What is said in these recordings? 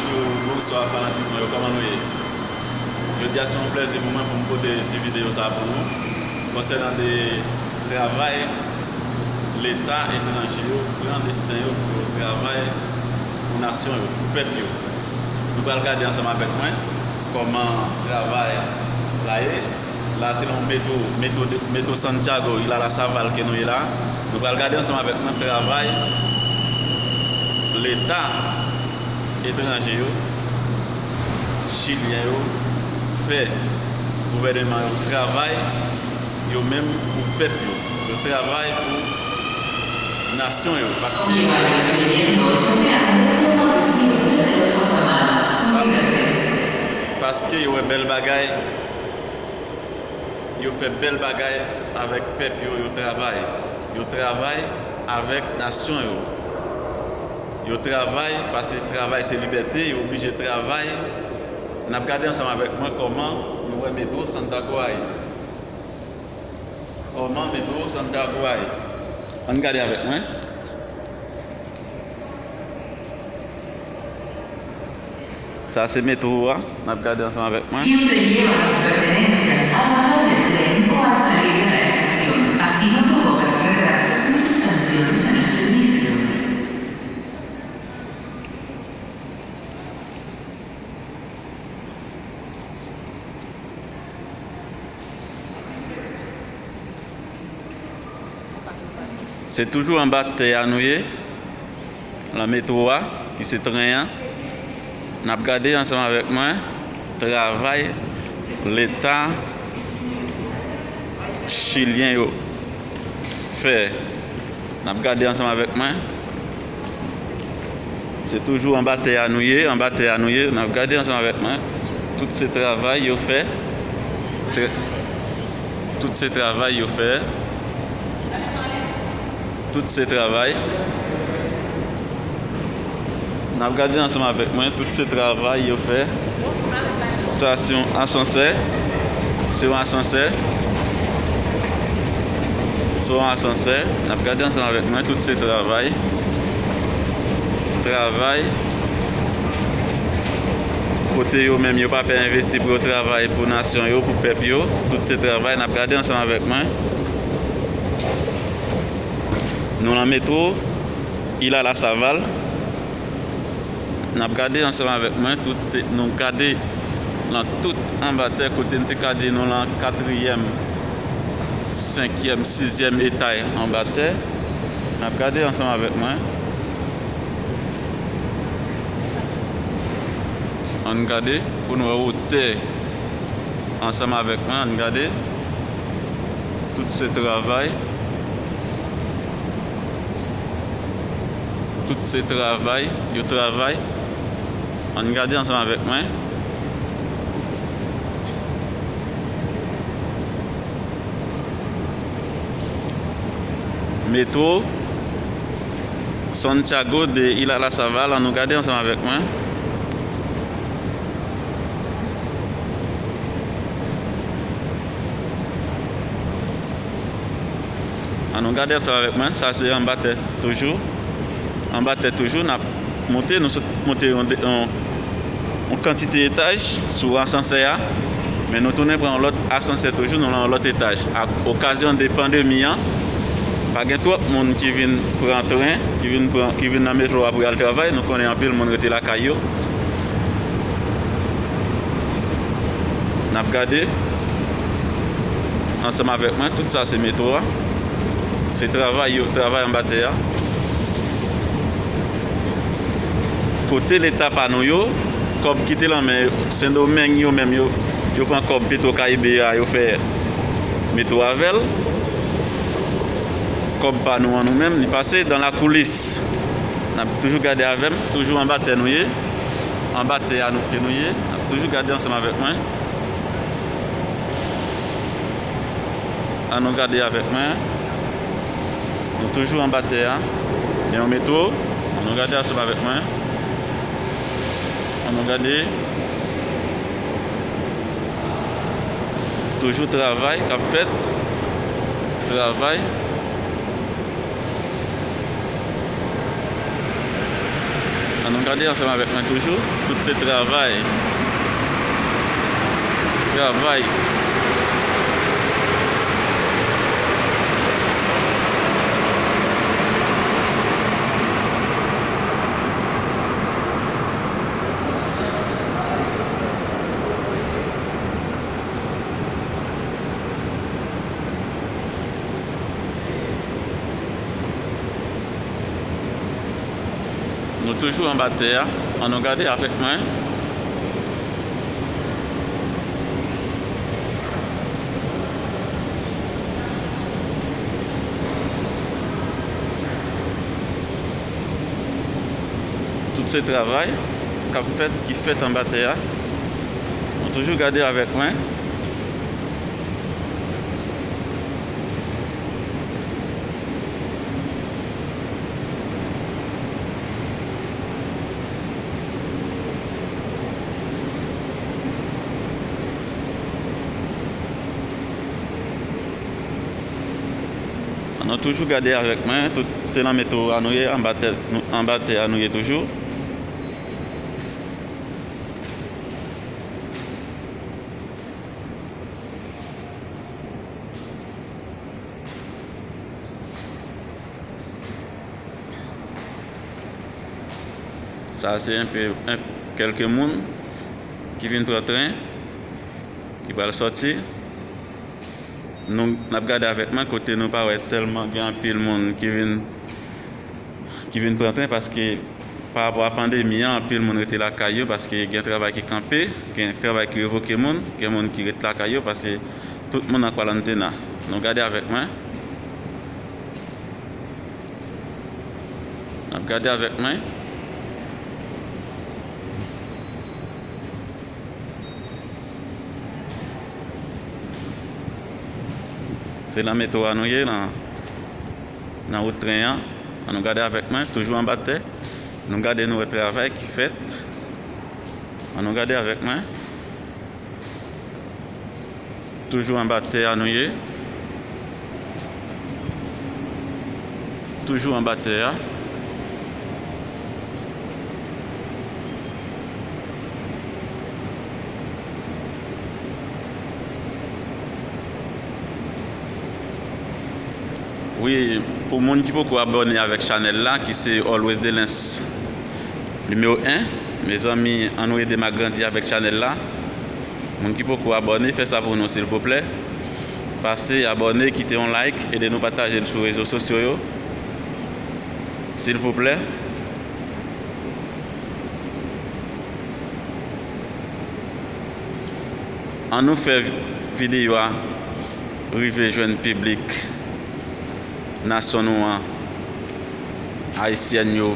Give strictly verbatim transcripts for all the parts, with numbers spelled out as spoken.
Bonjou, bonswa fanatik mwen yo, kòman nou ye? Jodi a se yon plèzi pou mwen pou m pote ti videyo sa a pou nou konsènan de travay Leta etranje yo pran desten yo pou yo travay pou nasyon yo, pou pèp yo. Nou pral gade ansanm avèk mwen kòman travay la ye. La se nan metwo, metwo, metwo Santiago, Isla La Saval ke nou ye la. Nou pral gade ansanm avèk mwen travay Leta etranje yo, chilyen yo, fè gouvèneman yo travay, yo menm pou pèp yo. Yo travay pou nasyon yo, paske, Llevar el siguiente ocho de agosto, Montecillo, de los Osamanos, Cuídate. Paske yo wè bèl bagay, yo fè bèl bagay avèk pèp yo, yo travay. Yo travay avèk nasyon yo. Yo travay, paske travay se libète, yo oblije travay. N ap gade ansanm avèk mwen kòman nou wè metwo Santiago a ye. Kòman metwo Santiago a ye. Ann gade avèk mwen. Sa se metwo a, n ap gade ansanm avèk mwen. Siempre lleva tus pertenencias al bajar del tren o al salir de la estación, así no provocas retrasos ni suspensiones en el servicio. Se toujou anba tè a nou ye, nan metwo a, ki se tren an. N ap gade ansanm avèk mwen travay Leta chilyen yo fè. N ap gade ansanm avèk mwen. Se toujou anba tè a nou ye, anba tè a nou ye. N ap gade ansanm avèk mwen. Tout se travay yo fè. Tra-, tout se travay yo fè. Tout se travay. N ap gade ansanm avèk mwen. Tout se travay yo fè. Sa se yon asansè. Se yon asansè. Se yon asansè. N ap gade ansanm avèk mwen. Tout se travay. Travay. Kote yo menm yo pa pè envesti pou yo travay pou nasyon yo, pou pèp yo. Tout se travay. N ap gade ansanm avèk mwen. Nou nan metwo Isla La Saval. N ap gade ansanm avèk mwen, tout se, nou gade nan tout anba tè kote n te ka di nou nan katriyèm, senkyèm, sizyèm etay anba tè. N ap gade ansanm avèk mwen. Ann gade pou n wè wotè. Ansanm avèk mwen, ann gade. Tout se travay. Tout se travay. Yo travay. Ann gade ansanm avèk mwen. Metwo Santiago de Isla La Saval, ann nou gade ansanm avèk mwen. Ann nou gade ansanm avèk mwen. Sa se anba tè toujou. Anba tè toujou, n ap monte, nou sot monte yon, yon, yon kantite etaj sou asansè a. Men nou tounen pran yon lòt asansè toujou, nou nan yon lòt etaj. Ak okazyon de pandemi an, pa gen twòp moun ki vin pran tren, ki vin pran, ki vin nan metwo a pou y al travay. Nou konnen anpil moun rete lakay yo. N ap gade ansanm avèk mwen, tout sa se metwo a. Se travay yo, travay anba tè a. Kote Leta pa nou yo, kòb ki te nan men Sendomeng yo menm yo, yo pran kòb Petro Caribe a, yo fè metwo avè l. Kòb pa nou an nou menm, li pase dans la coulisse. N ap toujou gade avè m, toujou anba tè nou ye. Anba tè a nou, ke nou ye. N ap toujou gade ansanm avèk mwen. Ann nou gade avèk mwen. Nou toujou anba tè a. Men yon metwo. Ann nou gade ansanm avèk mwen. Ann nou gade. Toujou travay k ap fèt. Travay. Ann nou gade ansanm avèk mwen toujou. Tout se travay. Travay. Nou toujou anba tè a. Ann nou gade avèk mwen. Tout se travay k ap fèt, ki fèt anba tè a. Nou toujou gade avèk mwen. Ann nou toujou gade avèk mwen, tout se nan metwo a nou ye, anba tè, anba tè a nou ye toujou. Sa se enpe, enpe, kèlke moun ki vin pran tren, ki pral sòti. Nou, n ap gade avèk mwen kote nou pa wè tèlman gen anpil moun ki vin, ki vin pran tren, paske pa rapò a pandemi an, anpil moun rete lakay yo paske gen travay ki kanpe, gen travay ki revoke moun, gen moun ki ret lakay yo paske tout moun an kwarantena. Nou gade avèk mwen. N ap gade avèk mwen. Se nan metwo a nou ye, nan, nan wout tren an. Ann nou gade avèk mwen, toujou anba tè. Nou gade, nou wè travay ki fèt. Ann nou gade avèk mwen. Toujou anba tè a nou ye. Toujou anba tè a. Wi, pou moun ki poko abòne avèk chanèl la, ki se Always Delens nimewo en, mezanmi, ann nou ede m agrandi avèk chanèl la. Moun ki poko abòne, fè sa pou nou, silvouplè. Pase, abòne, kite yon like, ede nou pataje l sou rezo sosyo yo. Silvouplè. Ann nou fè videyo a rive jwenn piblik nasyon nou an, ayisyèn yo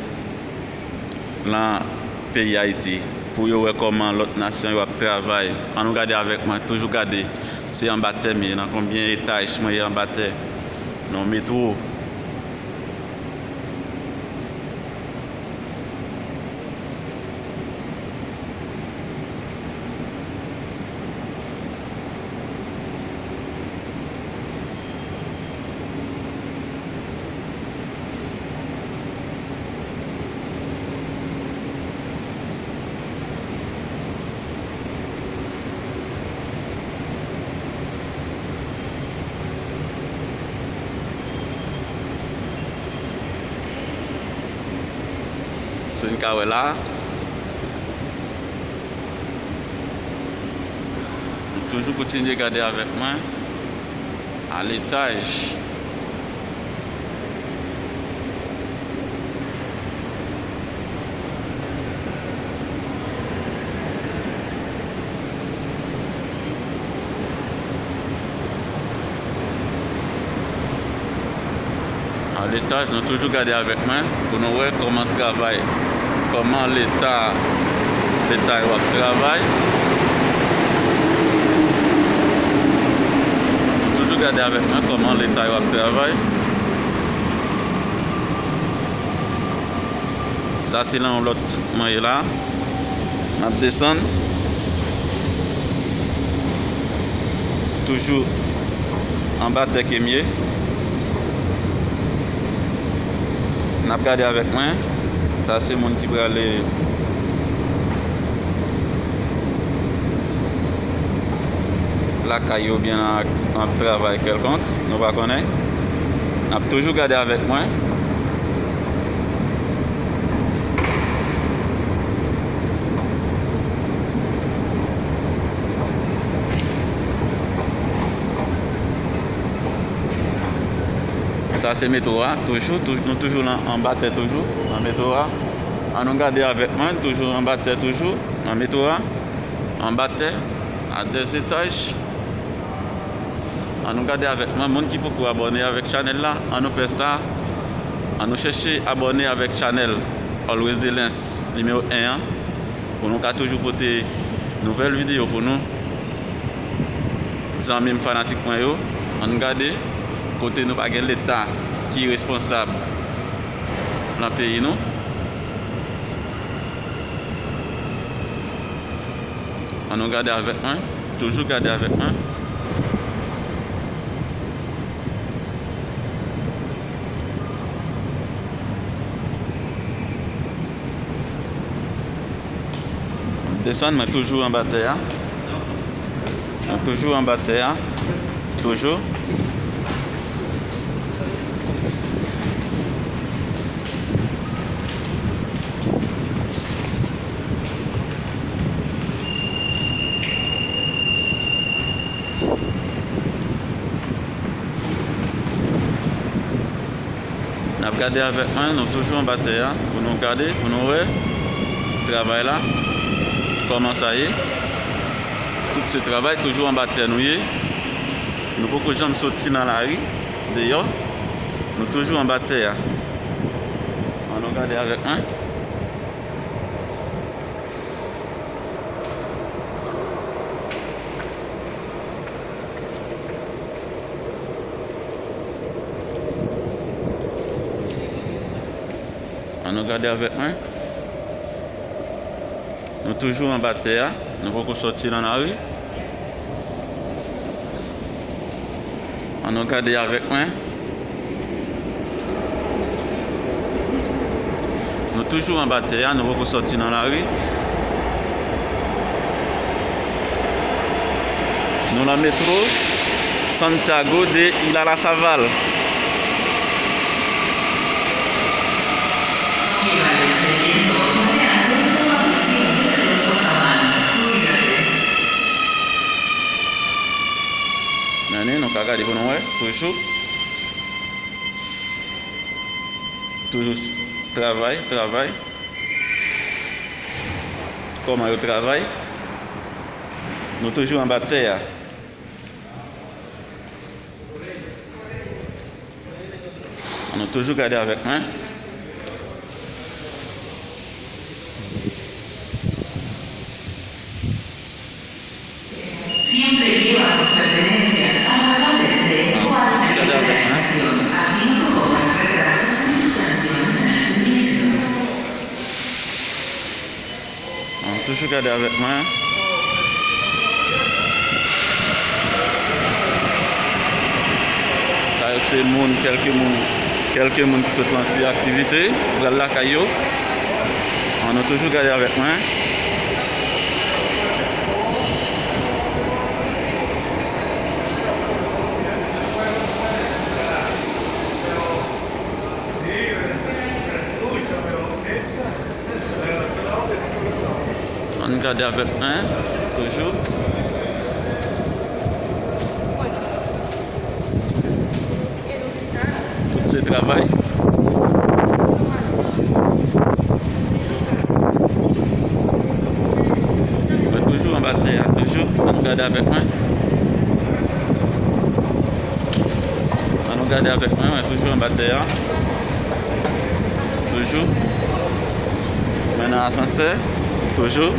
nan peyi Ayiti, pou yo wè kòman lòt nasyon yo ap travay. Ann nou gade avèk mwen, toujou gade. Se anba tè m ye, nan konbyen etaj mwen ye anba tè? Nan metwo. Si n ka wè la, nou toujou kontinye gade avèk mwen. A letaj. A letaj, nou toujou gade avèk mwen pou nou wè kòman travay, kòman leta, leta yo ap travay. Nou toujou gade avèk mwen kòman leta yo ap travay. Sa se nan yon lòt mwen ye la. M ap desann. Toujou anba tè ke m ye. N ap gade avèk mwen. Sa se moun ki prale lakay yo oubyen nan, nan travay kèlkonk, nou pa konnen. N ap toujou gade avèk mwen. Sa se metwo a, toujou, tou-, nou toujou nan, anba tè toujou, nan metwo a. Ann nou gade avèk mwen, toujou anba tè toujou, nan metwo a, anba tè, a dèzetaj. Ann nou gade avèk mwen, moun ki poko abòne avèk chanèl la, ann nou fè sa, ann nou chèche abòne avèk chanèl Always Delens nimewo en an, pou nou ka toujou pote nouvèl videyo pou nou. Zanmi m, fanatik mwen yo, ann gade kote nou pa gen Leta ki responsab nan peyi nou. Ann nou gade avèk mwen, toujou gade avèk mwen. Desann, mwen toujou anba tè a. Mwen toujou anba tè a. Toujou. N ap gade avèk mwen, nou toujou anba tè a, pou nou gade, pou nou wè travay la, kòman sa ye. Tout se travay, toujou anba tè nou ye. Nou poko janm soti nan lari, deyò. Nou toujou anba tè a. Ann nou gade avèk mwen. Ann nou gade avèk mwen. Nou toujou anba tè a. Nou poko soti nan lari. Ann nou gade avèk mwen. Nou toujou anba tè a, nou poko sòti nan lari. Nou nan metwo Santiago de Ilalasaval. Men nou ka gade pou nou wè, toujou. Toujou travay, travay. Kòman yo travay? Nou toujou anba tè a. Nou toujou gade avèk mwen. Siempre lleva tus pertenencias al vagal del tren o al salir de la estación, así no propongas retrasos ni suspensiones en el servicio. Ann toujou gade avèk mwen. Sa yo se moun, kèlke moun, kèlke moun ki sot nan ti aktivite, ki pral lakay yo. Ann nou toujou gade avèk mwen. Ann gade avèk mwen, toujou. Tout se travay. Mwen toujou anba tè a, toujou. Ann gade avèk mwen. Ann nou gade avèk mwen, mwen toujou anba tè a. Toujou. Mwen nan asansè. Toujou.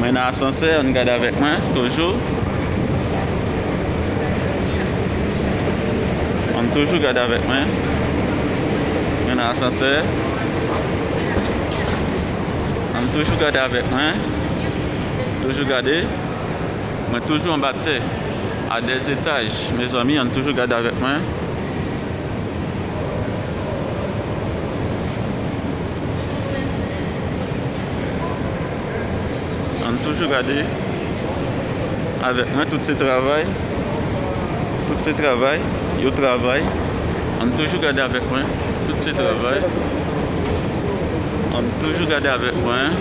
Mwen nan asansè, ann gade avèk mwen. Toujou. Ann toujou gade avèk mwen. Mwen nan asansè. Ann toujou gade avèk mwen. Toujou gade. Mwen toujou anba tè. A dèzetaj. Mezanmi, ann toujou gade avèk mwen. Ann toujou gade avèk mwen, tout se travay. Tout se travay. Yo travay. Ann toujou gade avèk mwen, tout se travay. Ann toujou gade avèk mwen.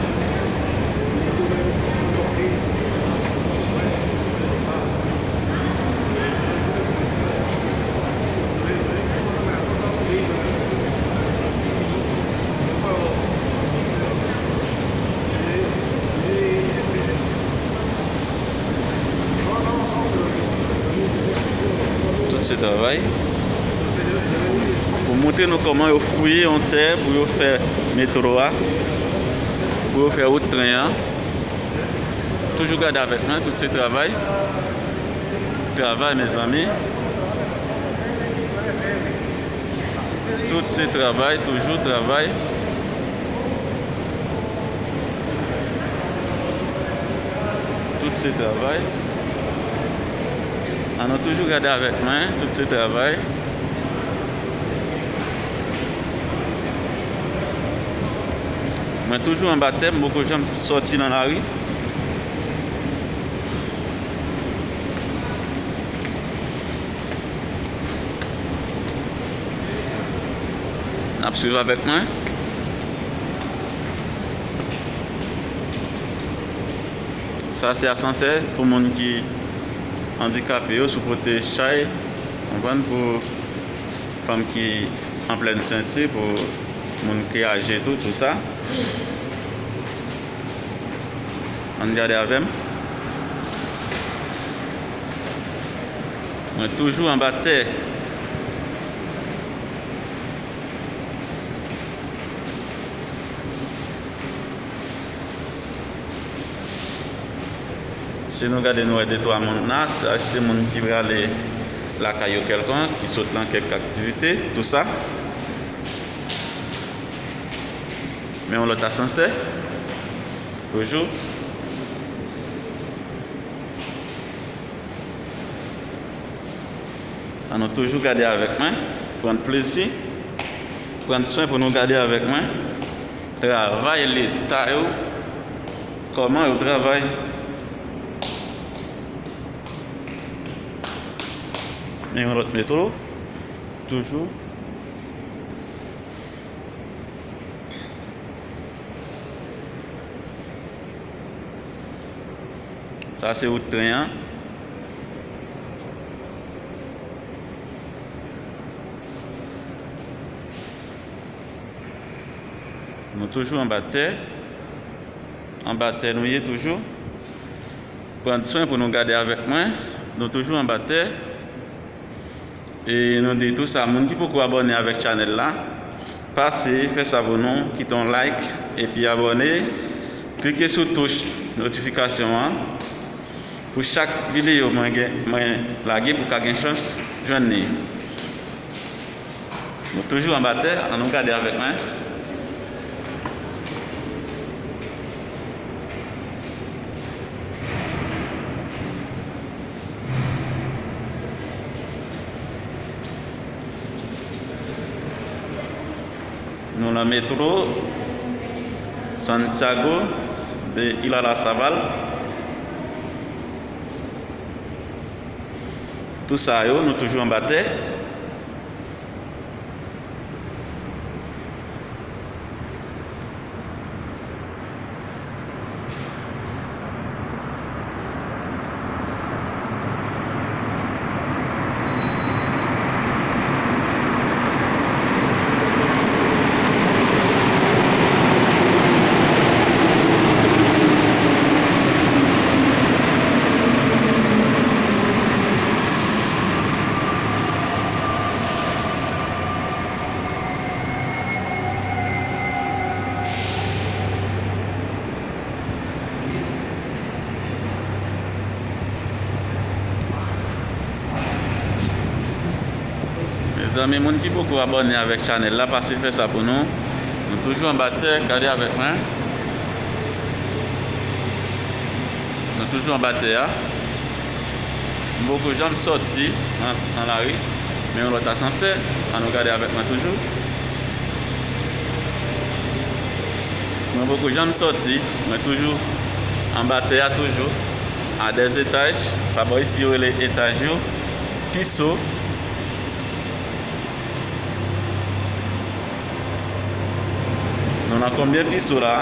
Tout se travay. Pou montre nou kòman yo fouye yon tè pou yo fè metro a, pou yo fè wout tren an. Toujou gade avèk mwen, tout se travay. Travay, mezanmi. Tout se travay, toujou travay. Tout se travay. Ann nou toujou gade avèk mwen, tout se travay. Mwen toujou anba tè, m poko janm sòti nan lari. N ap swiv avèk mwen. Sa se asansè pou moun ki andikape yo, sou kote chay, konprann, pou fanm ki an plèn senti, pou moun ki aje tou, tou sa. Ann gade avè m. Mwen toujou anba tè. Si nou gade, nou wè de twa moun la, se, se moun ki prale lakay yo kèlkonk, ki sot nan kèk aktivite, tou sa. Men yon lòt asansè, toujou. Ann nou toujou gade avèk mwen, pran plezi, pran swen pou nou gade avèk mwen. Travay Leta yo, kòman yo travay. Men yon lòt metro, toujou. Sa se wout tren an. Nou toujou anba tè. Anba tè nou ye toujou. Pran swen pou nou gade avèk mwen. Nou toujou anba tè. E nou di tou sa, moun ki poko abòne avèk chanèl la, pase, fè sa pou nou, kite yon like, epi abòne, klike sou touch notifikasyon an, pou chak videyo mwen gen, mwen lage pou ka gen chans jwenn li. Nou toujou anba tè, ann nou gade avèk mwen. Nou nan metro Santiago de Ilala Saval. Tou sa yo, nou toujou anba tè. Mezanmi, moun ki poko abòne avèk chanèl la, pase fè sa pou nou. Nou toujou anba tè, gade avèk mwen. Nou toujou anba tè a. M poko janm sòti nan, nan lari. Men yon lòt asansè, ann nou gade avèk mwen toujou. Mwen poko janm sòti, mwen toujou Anba tè a toujou, à des étages, pa bò isi yo rele etaj yo, piso. Nou nan konbyen piso la?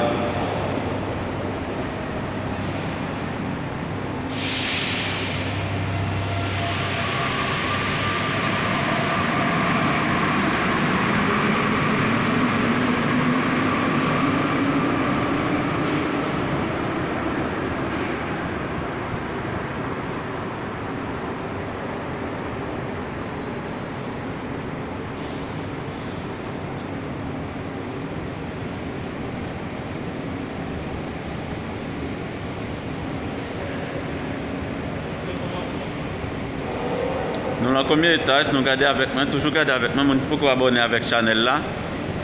Nou nan konbyen etaj? Nou gade avèk mwen, toujou gade avèk mwen. Moun ki poko abòne avèk chanèl la,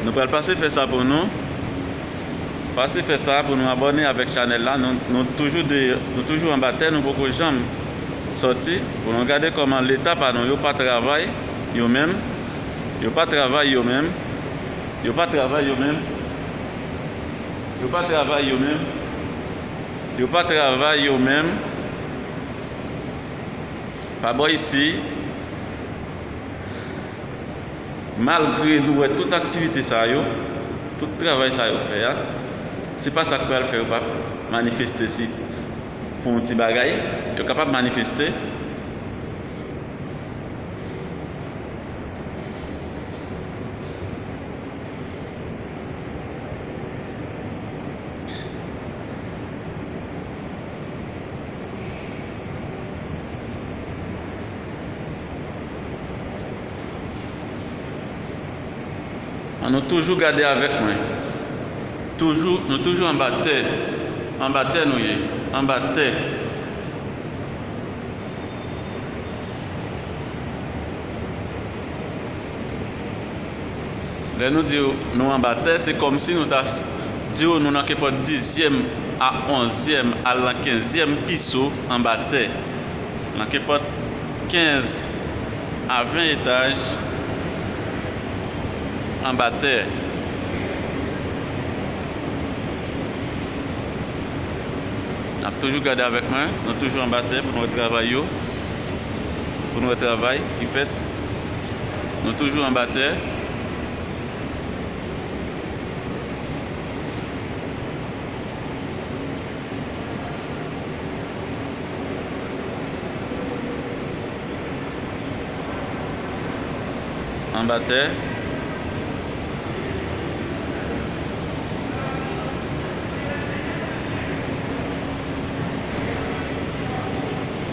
nou pral pase fè sa pou nou. Pase fè sa pou nou abòne avèk chanèl la. Nou, nou toujou de, nou toujou anba tè, nou poko janm sòti. Pou nou gade kòman leta pa nou yo pa travay yo menm. Yo pa travay yo menm. Yo pa travay yo menm. Yo pa travay yo menm. Yo pa travay yo menm. Pa bò isi. Malgre nou wè tout aktivite sa yo, tout travay sa yo fè a, se pa sa k pral fè yo pa manifeste si pou yon ti bagay. Yo kapab manifeste. An nou toujou gade avèk mwen. Toujou, nou toujou anba tè. Anba tè nou ye. Anba tè. Lè nou di w nou anba tè, se kòmsi nou ta s-, di w nou nan kenpòt dizyèm a onzyèm, al nan kenzyèm piso anba tè. Nan kenpòt kenz a ven etaj anba tè. N ap toujou gade avèk mwen, nou toujou anba tè pou nou wè travay yo, pou nou wè travay ki fèt. Nou toujou anba tè. Anba tè.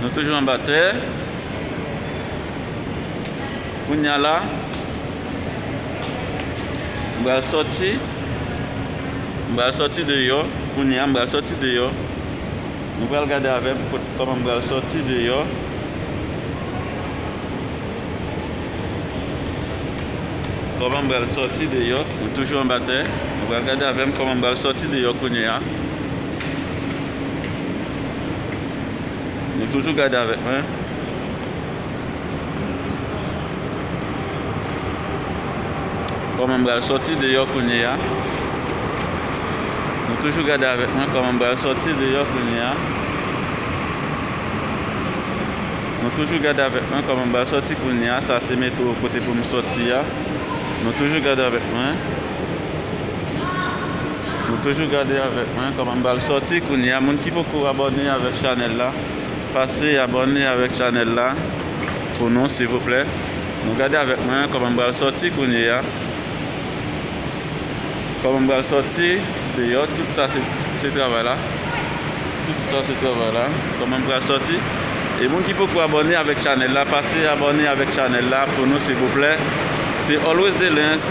Nou toujou anba tè. Kounye a la, m pral sòti. M pral sòti deyò. Kounye a, m pral sòti deyò. Nou pral gade avè m kot, kòman m pral sòti deyò. Kòman m pral sòti deyò. Nou toujou anba tè. Nou pral gade avè m kòman m pral sòti deyò kounye a. Nou toujou gade avèk mwen. Kòman m pral sòti deyò kounye a. Nou toujou gade avèk mwen kòman m pral sòti deyò kounye a. Nou toujou gade avèk mwen kòman m pral sòti kounye a. Sa se metwo kote pou m sòti a. Nou toujou gade avèk mwen. Nou toujou gade avèk mwen kòman m pral sòti kounye a. Moun ki poko abòne avèk chanèl la, pase abòne avèk chanèl la pou nou, silvouplè. Nou gade avèk mwen kòman m pral sòti kounye a. Kòman m pral sòti deyò, tout sa se, se travay la. Tout sa se travay la. Kòman m pral sòti? E moun ki poko abòne avèk chanèl la, pase abòne avèk chanèl la pou nou, silvouplè. Se Always Delens,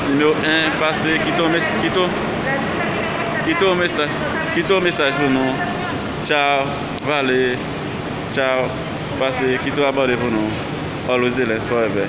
nimewo en, pase, kite yon mes-, kite yon, kite yon mesaj, kite yon mesaj pou nou. Tchaw, vale, tchaw, pase, kite yon abòne pou nou. Always Delens forever.